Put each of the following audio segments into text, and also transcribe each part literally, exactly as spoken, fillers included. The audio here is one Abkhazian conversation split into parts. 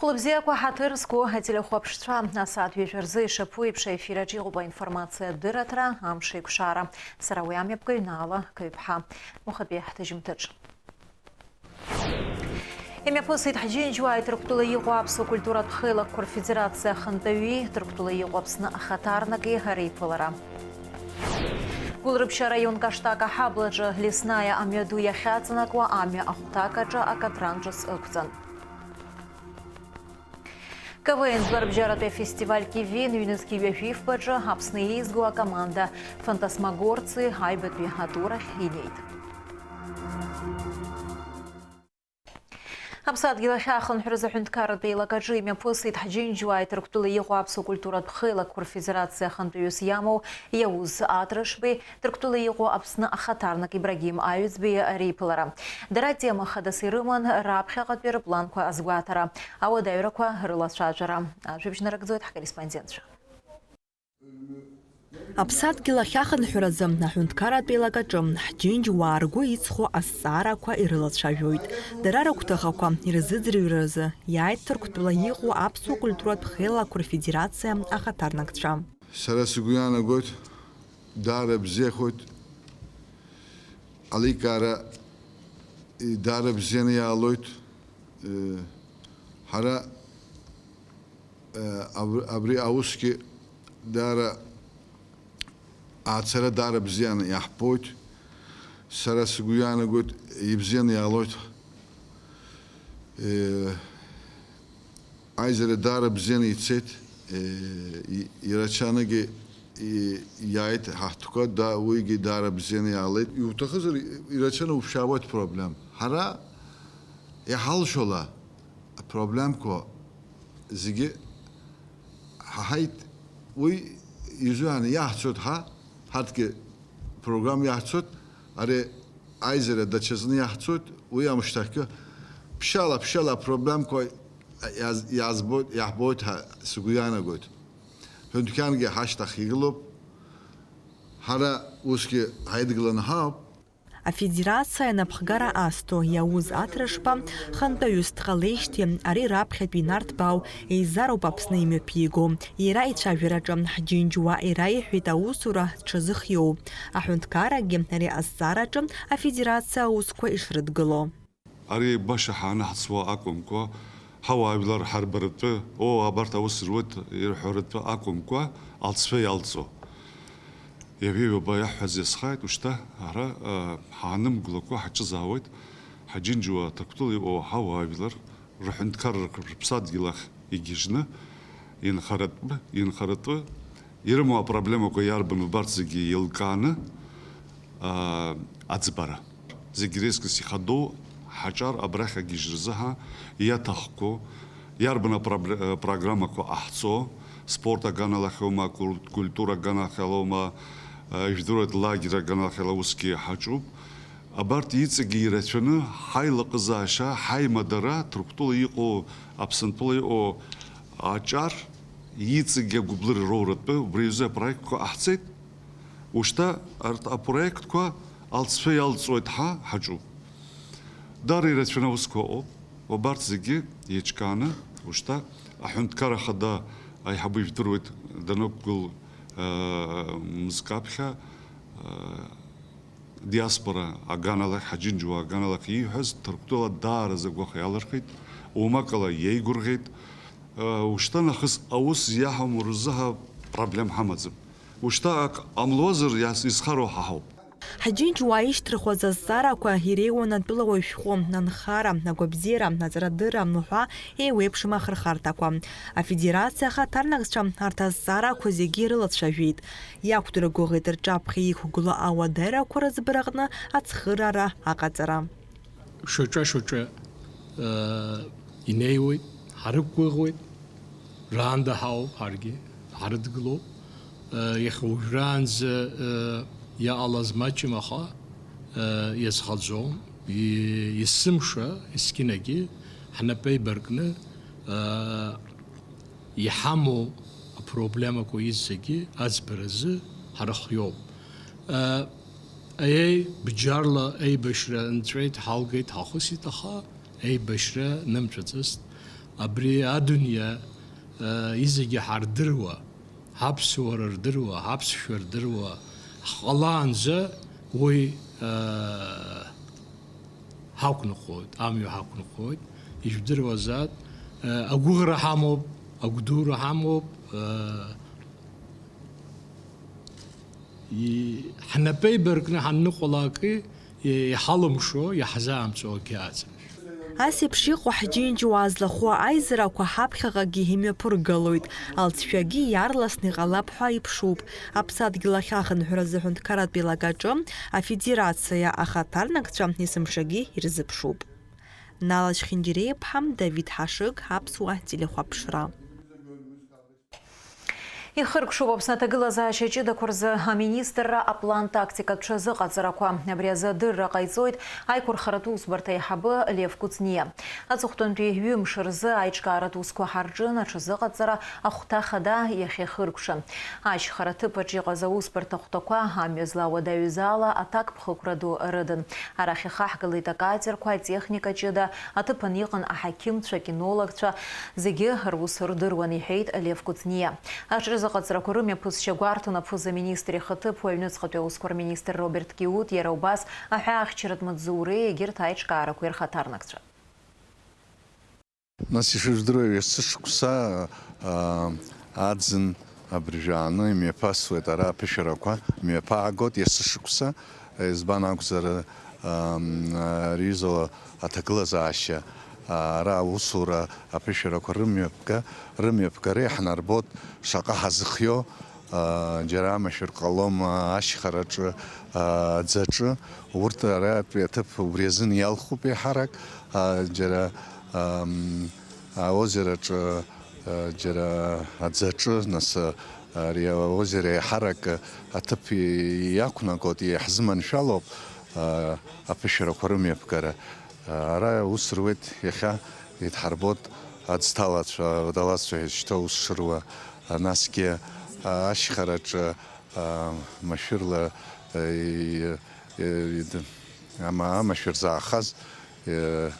Хәылбзиақәа, ҳаҭыр зқәу ателехәаԥшцәа, асааҭ ҩажәа рзы ишаԥу еиԥш аефираҿ иҟоуп аинформациатә дырраҭара, амш еиқәшара. Сара уи амҩаԥгаҩ Наала Каҩԥҳа. Уахатәи ҳҭыжьымҭаҿ. Имҩаԥысит ҳџьынџьуааи Ҭырқәтәыла иҟоу аԥсуа культуратә хеилакқәа рфедерациа ахантәаҩи Ҭырқәтәыла иҟоу Аԥсны ахаҭарнаки реиԥылара. Гәылрыԥшь араион Каштак аҳаблаҿы Леснаиа амҩаду иахьаҵанакуа амҩа ахәҭак аҿы акатран ҿыц ықәҵан. К В Н жәларбжьаратәи афестиваль Кивин ҩнызқьи ҩажәи фбаҿы Аԥсны еизго акоманда Фантасмагорци аҩбатәи атур ахь инеит. Аԥсадгьыл ахь ахынҳәразы аҳәынҭқарратә еилакаҿы имҩаԥысит ҳџьынџьуааи Ҭырқәтәыла иҟоу аԥсуа культуратә хеилакқәа рфедерациа ахантәаҩыс иамоу Иауз Атрышбеи Ҭырқәтәыла иҟоу Аԥсны ахаҭарнак Ибрагим Аҩӡбеи реиԥылара. Дара темахадас ирыман раԥхьаҟатәи рыпланқәа азгәаҭара, ауадаҩрақәа рылацәажәара. Ажәабжь нарыгӡоит ҳкорреспондентцәа. Аԥсадгьыл ахь ахынҳәразы аҳәынҭқарратә еилакаҿы ҳџьынџьуаа ргәы иҵхо азҵаарақәа ирылацәажәоит. Дара рыгәҭыхақәа ирзыӡырҩразы иааит Ҭырқәтәыла иҟоу аԥсуа культуратә хеилақәа рфедерациа ахаҭарнакцәа. Сара сгәы иаанагоит, даара бзиахоит, аликаара, даара бзианы иаалоит. Э, ҳара, э, аб-, абри аусгьы даара, ацара даара бзианы иаҳбоит. Сара сгәы иаанагоит, ибзианы иаалоит. Э, Аизара даара бзианы ицеит, е, и-, ирацәанагьы и-, иааит ҳаҳҭқәа, да, уигьы даара бзианы иаалеит. Иуҭахызар, и-, ирацәаны уԥшаауеит проблем. Ҳара иҳалшола апроблемқәа зегьы ҳаҳаит, уи изуан иаҳцоит ҳа, ҳарҭгьы программа иаҳцоит, ари аизара даҽазны иаҳцоит, уи амышьҭахьгьы ԥшьала, ԥшьала апроблемқәа иаз-, иаазбоит, иаҳбоит ҳәа сгәы иаанагоит. Ҳәынҭқаргьы ҳашьҭахь игылоуп, ҳара усгьы ҳаидгыланы ҳаауп. Афедерациа анапхгара азҭо Иауз Атрышба хантәаҩыс дҟалеижьҭеи ари раԥхьатәи нарҭбаау еизароуп Аԥсны имҩаԥиго. Иара ицәажәараҿы ҳџьынџьуаа ираиҳәеит аусура дшазыхиоу. Аҳәынҭқаррагьы ари азҵаараҿы афедерациа аусқәа ишрыдгыло. Ари баша ҳанаҳҵуа акәымкәа, ҳауаажәлар ҳарбаратәы, оо, абарҭ аус руеит ирҳәаратәы акәымкәа, алҵшәа иалҵуа. Иаҩеиуаба иаҳҳәаз иазхааит, ушьҭа ара, а, ҳаанымгылакәа ҳаҿызаауеит, ҳаџьынџьуа Ҭырқәтәыла иҟоу ҳауаажәлар рыҳәынҭқаррақәа рыԥсадгьыл ахь игьежьны, инхаратәы, инхаратәы ирымоу апроблемақәа иарбану убарҭ зегьы еилкааны, а, аӡбара. Зегь реизгьы ихадоу ҳаҿар абрахь агьежьразы ҳа иаҭахқәоу, иарбан апробле-, программақәа ҟаҳҵо, спорт аганала ахьоума, куль-, культура аганахьалоума, жәдыруеит лагер аганахьала усгьы ҳаҿуп. Абарҭ иҵегьы ирацәаны ҳаилаҟызаашьа, ҳаимадара, Ҭырқәтәыла иҟоу, Аԥсынтәыла иҟоу аҿар иҵегьы агәыблыра роуратәы убри азы апроектқәа ҟаҳҵеит. Ушьҭа арҭ апроектқәа алҵшәа иалҵуеит ҳа ҳаҿуп. Даара ирацәаны аусқәа ыҟоуп. Убарҭ зегьы еиҿкааны, ушьҭа аҳәынҭқар ахада аиҳабы ижәдыруеит данықәгыл, э, мызкы аԥхьа, э, диаспора аганалахь, ҳаџьынџьуаа аганалахь ииҳәаз Ҭырқәтәыла даараӡа агәаҟ иалырхит, умакала иеигәырӷьеит. Э, ушьҭа нахыс аус иаҳаму рзыҳа проблем ҳамаӡам. Ушьҭа ак ҟамлозар, иас-, изхароу ҳа ҳауп. Ҳџьынџьуаа ишьҭырхуаз азҵаарақәа иреиуан атәылауаҩ шәҟәы, анхара, агәабзиара, аҵарадырра уҳәа еиуеиԥшым ахырхарҭақәа. Афедерациа ахаҭарнакцәа арҭ азҵаарақәа зегьы ирылацәажәеит. Иақәдыргәыӷит рҿаԥхьа иқәгылоу ауадаҩрақәа рыӡбараҟны ацхыраара аҟаҵара. Шьаҿа-шьаҿа, э, инеиуеит, ҳарықәгәыӷуеит, раанда ҳауп ҳаргьы, ҳарыдгылоуп. Э, иахьа уажәраанӡа, э, иҟалаз маҷым, аха, э, иазхаӡом. И-, есымша, есқьынагьы ҳнапы еибаркны, э, иҳамоу апроблемақәа изегьы аӡбаразы ҳара ҳиоуп. Э, Еи, бџьарла еибашьра нҵәеит, ҳалгеит, ҳахысит, аха еибашьра нымҵәаӡацт. Абри адунеи, э, изегьы ҳардыруа, ҳаԥсуара рдыруа, ҳаԥсшәа рдыруа ҳҟалаанӡа уи, э, ҳақәныҟәоит, амҩа ҳақәныҟәоит, ижәдыруазааит, э, агәыӷра ҳамоуп, агәдура ҳамоуп, э, и-, ҳнапы еибаркны ҳанныҟәалакгьы, иҳалымшо, иаҳзаамҵо акгьы ыҟаӡам. Ас еиԥш иҟоу ҳџьынџьуаа злахәу аизарақәа ҳаԥхьаҟагьы имҩаԥыргалоит, алҵшәагьы иаарласны иҟалап ҳәа иԥшуп. Аԥсадгьыл ахь ахынҳәра азы аҳәынҭқарратә еилакаҿы Афедерациа ахаҭарнакцәа есымшагьы ирзыԥшуп. Нала Шьхиндиреиԥҳа, Давид Ҳашыг, Аԥсуа телехәаԥшра. Ихыркәшоуп Аԥсны аҭагылазаашьа ҷыдақәа рзы аминистрра аплан-тактикатә ҽазыҟаҵарақәа. Абри азы адырра ҟаиҵоит аиқәырхаратә усбарҭа аиҳабы Лев Кәыҵниа. Аҵыхәтәантәи ҩымш рзы аиҿкааратә усқәа ҳарҿын, аҽазыҟаҵара ахәҭа хада иахьахыркәша. Ашьхара ҭыԥаҿ иҟаз аусбарҭа ахәҭақәа амҩа злауадаҩыз ала аҭакԥхықәра ду рыдын. Арахь ихаҳгалеит акатерқәа, атехника ҷыда, аҭыԥан иҟан аҳақьымцәа, акинологцәа, зегьы рус рдыруан, иҳәеит Лев Кәыҵниа. Аҽрызыҟаҵарақәа рымҩаԥысшьа гәарҭон аԥыза-министр ихаҭыԥуаҩ, аҩныҵҟатәи аусқәа рминистр Роберт Киут, иара убас аҳәаахьчаратә маҵзуреи егьырҭ аиҿкаарақәеи рхаҭарнакцәа. Нас ишыжәдыруа, есышықәса, аа, аӡын абыржәы ааны имҩаԥасуеит ара аԥышәарақәа, мҩаԥаагоит есышықәса, избан акәзар, аа, ари изы аҭагылазаашьа, аа, ара аусура аԥышәарақәа рымҩаԥга-, рымҩаԥгара иаҳнарбоит шаҟа ҳазыхиоу, аа, џьара амашәыр ҟалом, аа, ашьхараҿы, аа, аӡаҿы, урҭ аратәи аҭыԥ убри азын иалхуп еиҳарак, аа, џьара, ам, аозераҿы, аа, џьара аӡаҿы, нас, аа, ари аозера еиҳарак аҭыԥ иақәнагоит, иаҳзыманшәалоуп, аа, аԥышәарақәа рымҩаԥгара. Ара ус руеит иахьа, идҳарбоит аӡҭалацәа, аводолазцәа ҳәа изышьҭоу ус шыруа, насгьы ашьхараҿы, а, машәырла, э, и-, э, ид-, ама-, амашәыр заахаз, э,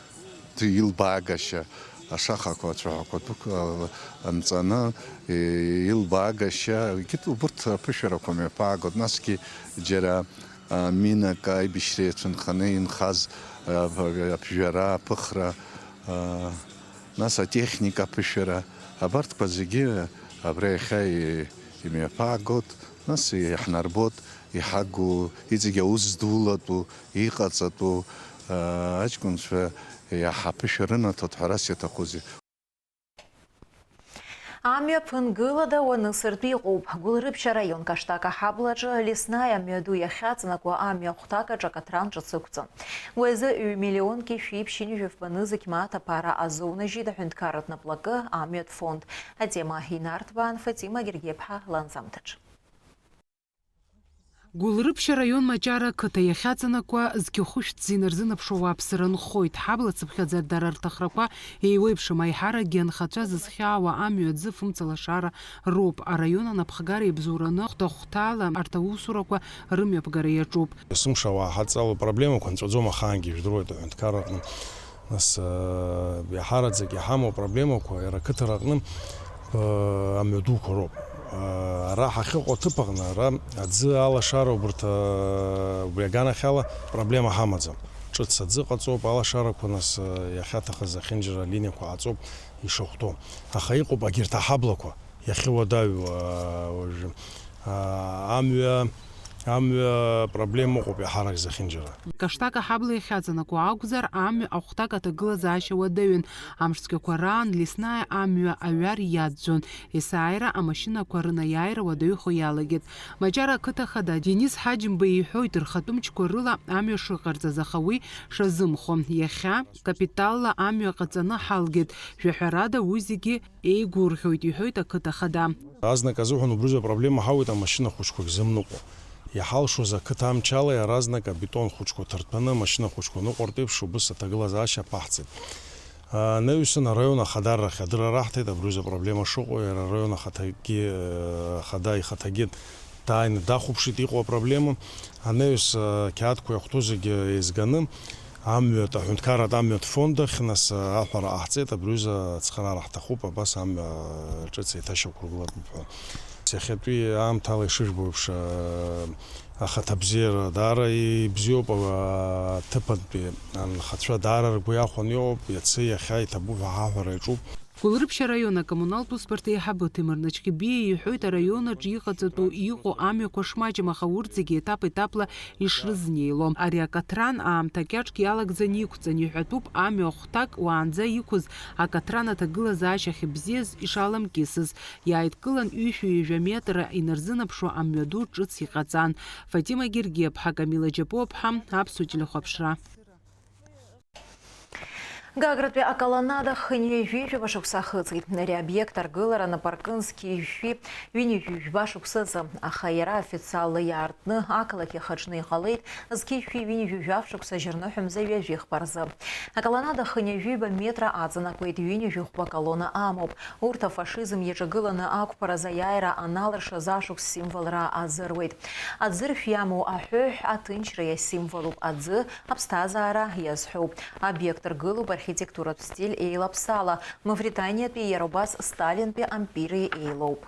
д-, илбаагашьа, ашахақәа, ацәаҳәақәа дук, а, анҵаны, э, илбаагашьа, егьырҭ убырҭ аԥышәарақәа мҩаԥаагоит, насгьы џьара а, минак аибашьра иацәынханы инхаз, а, аԥжәара, аԥыхра, а, нас атехника аԥышәара, абарҭқәа зегьы абра иахьа и-, имҩаԥаагоит, нас иаҳнарбоит, иҳагу, иҵегь аус здулатәу, иҟаҵатәу, а, аҷкәынцәа иаҳа аԥышәа рынаҭоит ҳәарас иаҭахузеи. Амҩа ԥынгылада уанысыртә иҟоуп. Гәылрыԥшь араион Каштака аҳаблаҿы Леснаиа амҩаду иахьаҵанакуа амҩа ахәҭак аҿы акаҭран ҿыц ықәҵан. Уи азы ҩ-миллионки шәиԥшьынҩажәи жәафба нызқь мааҭ аԥара азоунажьит аҳәынҭқарратә наплакы амҩатә фонд. Атема инарҭбаан Фатима Гергеԥҳа ланҵамҭаҿ. Гәылрыԥшь араион Маҷара ақыҭа иахьаҵанакуа зқьы хәышә ҭзины рзынаԥшуа ауааԥсыра нхоит. Ҳабла цыԥхьаӡа дара рҭахрақәа еиуеиԥшым, аиҳаракгьы анхацәа зызхьаауа амҩа аӡы фымцалашара роуп. Араион анапхгара ибзоураны хәҭа-хәҭала арҭ аусурақәа рымҩаԥгара иаҿуп. Есымша ауаа ҳадҵало проблемақәа нҵәаӡом ахаангьы, ижәдыруеит аҳәынҭқарра аҟны. Нас, э, иаҳараӡак иҳамоу апроблемақәа иара ақыҭара аҟны, э, амҩа дуқәа роуп. Э, ара ҳахьыҟоу аҭыԥ аҟны, ара аӡы алашара убырҭ, э, убри аганахьала проблема ҳамаӡам. Ҿыц аӡы ҟаҵоуп, алашарақәа нас, э, иахьаҭахыз ахьынџьара алиниақәа ҟаҵоуп, ишахәҭоу. Аха иҟоуп агьырҭ аҳаблақәа. Иахьуадаҩу, аа, уажә, аа, амҩа, амҩа проблема ыҟоуп иаҳарак зехьынџьара. Каштак аҳабла иахьаҵанакуа акәзар, амҩа ахәҭак аҭагылазаашьа уадаҩын. Амш цәгьақәа раан Леснаиа амҩа аҩар иаӡәӡәон. Есааира амашьынақәа рынаиааира уадаҩхо иалагеит. Маҷара ақыҭа хада Денис Ҳаџьымба иҳәоит, рхатәы мчқәа рыла амҩа шыҟарҵаз, аха уи шазымхо. Иахьа капиталла амҩа ҟаҵаны ҳалгеит. Жәаҳәарада уи зегьы еигәырӷьоит, иҳәоит ақыҭа хада. Азнык азыҳәан убрызу апроблема ҳауеит амашьына хәыҷқәагь зымныҟәо. Иҳалшоз ақыҭа амчала иаразнак абетон хәыҷқәа ҭырҭәаны, амашьына хәыҷқәа ныҟәартә еиԥш убыс аҭагылазаашьа аԥаҳҵеит. Анаҩсан араион ахадаррахь адырра раҳҭеит, абрызу апроблема шыҟоу, иара араион ахаҭагьы, ахада ихаҭагьы дааины дахәаԥшит иҟоу апроблема. Анаҩс ақьаадқәа иахәҭоу зегьы еизганы, Амҩатә, аҳәынҭқарратә амҩатә фонд ахь, нас, аҳәара ҟаҳҵеит, абри аҩыза ацхыраара ҳҭахуп, абас амҩа ҿыц еиҭашьақәыргылатәуп ҳәа. Иахьатәи аамҭала ишыжәбо еиԥш, ахаҭабзиара даара ибзиоуп, аҭыԥантәи анхацәа даара ргәы иахәаны иҟоуп, иацы иахьа иҭабуп ҳәа ҳаҳәара иаҿуп. Гәылрыԥшь араион акоммуналтә усбарҭа аиҳабы Ҭемыр Начхьбиа иҳәоит, араион аҿы иҟаҵатәу иҟоу амҩақәа шмаҷым, аха урҭ зегьы етап-етапла ишрызнеило. Ари акаҭран аамҭа кьаҿк иалагӡаны иқәҵан, иҳәатәуп, амҩа хәҭак уаанӡа иқәыз акаҭран аҭагылазаашьа ахьыбзиаз ишаламкьысыз. Иааидкылан ҩышәи ҩажәа метра инарзынаԥшуа амҩаду ҿыц иҟаҵан. Фатима Гергиаԥҳа, Камила Џьапуаԥҳа, Аԥсуа телехәаԥшра. Гагратәи аколоннада хынҩажәи жәаба шықәса ахыҵит. Ари абиект аргылара напы аркын зқьи жәшәи ҩынҩажәи жәба шықәсазы, аха иара официалла иаартны ақалақь иахаҿны иҟалеит зқьи жәшәи ҩынҩажәи жәаф шықәса жьырныҳәамза ҩажәи хԥа рзы. Аколоннада хынҩажәиба метра аҵанакуеит, ҩынҩажәи хәба колонна амоуп. Урҭ афашизм иаҿагыланы ақәԥараз аиааира аналыршаз ашықәс символра азыруеит. Аӡыршә иамоу аҳәыҳә аҭынчра иасимволуп, аӡы аԥсҭазаара иазҳәоуп. Обиект ргылоуп архитектуратә стиль еилаԥсала, Мавританиатәи, иара убас Сталинтәи ампири еилоуп.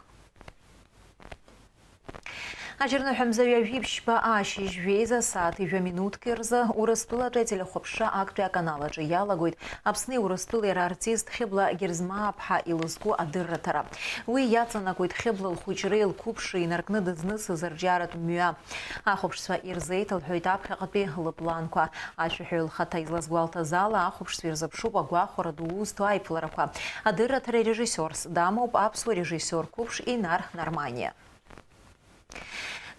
Аџьарныҳәа мза ҩажәи ԥшьба ашьыжь жәеиза сааҭи жәа минуҭки рзы Урыстәылатәи ателехәаԥшра актәи аканал аҿы иалагоит Аԥсни Урыстәылеи рартист Хьыбла Герзмааԥҳа илызку адырраҭара. Уи иаҵанакуеит Хьыбла лхәыҷреи лқәыԥшреи инаркны дызнысыз арҿиаратә мҩа. Ахәаԥшцәа ирзеиҭалҳәоит аԥхьаҟатәи лыпланқәа. Ашәаҳәаҩ лхаҭа излазгәалҭаз ала, ахәаԥшцәа ирзыԥшуп агәахәара ду узҭо аиԥыларақәа. Адырраҭара ирежиссиорс дамоуп аԥсуа режиссиор қәыԥш Инар Нарманиа.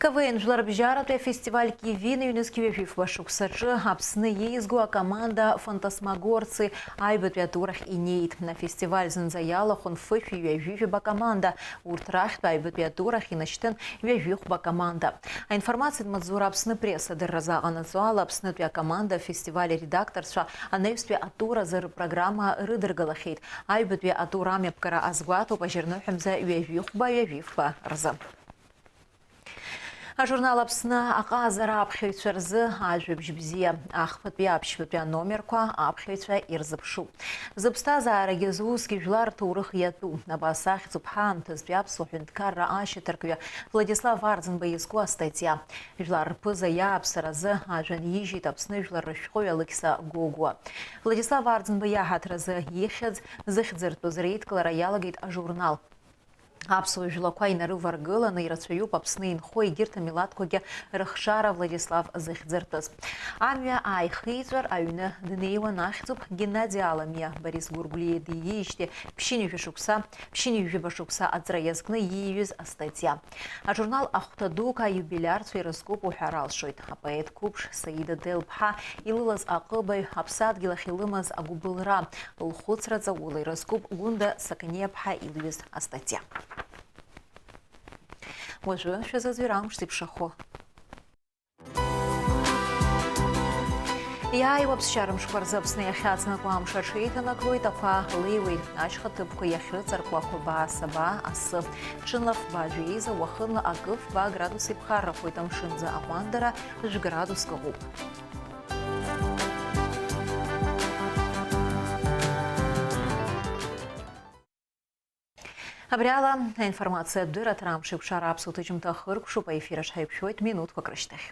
К В Н жәларбжьаратәи афестиваль Кивин ҩнызқь ҩажәи фба шықәсаҿы Аԥсны иеизго акоманда Фантасмагорцы аҩбатәи атурахь инеит. Афестиваль зынӡа иалахәын фышәи ҩажәи жәаба команда. Урҭ рахьтә аҩбатәи атурахь инашьҭын ҩажәи хәба команда. Аинформациатә маҵзура Аԥсны Пресс адырразы аҟанаҵо ала, Аԥснытәи акоманда афестиваль аредакторцәа анаҩстәи атур азы рпрограмма рыдыргалахьеит. Аҩбатәи атур амҩаԥгара азгәаҭоуп ажьырныҳәамза ҩажәи хәба, ҩажәи фба рзы. Ажурнал Аԥсны аҟазара аԥхьаҩцәа рзы ажәабжь бзиа, ахԥатәи аԥшьбатәи аномерқәа аԥхьаҩцәа ирзыԥшуп. Зыԥсҭазаарагьы зусгьы жәлар рҭоурых иатәу, абас ахьӡуп ҳаамҭазтәи аԥсуа ҳәынҭқарра ашьаҭаркҩы Владислав Арӡынба иазку астатиа. Жәлар рԥыза иааԥсаразы ажәа нижьит Аԥсны жәлар рышәҟәыҩҩы Алықьса Гогәуа. Владислав Арӡынба иаҳаҭыр азы ихьӡ зыхьӡыртәыз реидкылара иалагеит ажурнал. Аԥсуа жәлақәа инарываргыланы ирацәаҩуп Аԥсны инхо егьырҭ амилаҭқәагьы рыхшара Владислав зыхьӡыртәыз. Амҩа ааихиҵәар, аҩны днеиуан ахьӡуп Геннади Аламиа, Борис Гәыргәлиа диижьҭеи ԥшьынҩажәа шықәса, ԥшьынҩажәаба шықәса аҵра иазкны ииҩыз астатиа. Ажурнал ахәҭа дуқәа аиубилиарцәа ирызкуп уҳәар алшоит. Апоет қәыԥш Саида Делԥҳа илылаз аҟыбаҩ, аԥсадгьыл ахь илымаз агәыбылра, лхәыцра ҵаула ирызкуп Гәында Сақаниаԥҳа илҩыз астатиа. Уажәы шәазыӡырҩ амш зеиԥшрахо. Иааиуа аԥсшьара мшқәа рзы Аԥсны иахьаҵанакуа амш аҽеиҭанаклоит, ақәа леиуеит, ашьха ҭыԥқәа иахьрыҵаркуа хәба-саба асы. Ҽынла фба жәеиза, уахынла акы фба градус иԥхаррахоит, амшынӡы аҟәандара жәградуск ыҟоуп. Абри ала аинформациатә дырраҭара амш еиқәшара аԥсуа ҭыжьымҭа ахыркәшоуп, аефир аҿы ҳаиқәшәоит минуҭқәак рышьҭахь.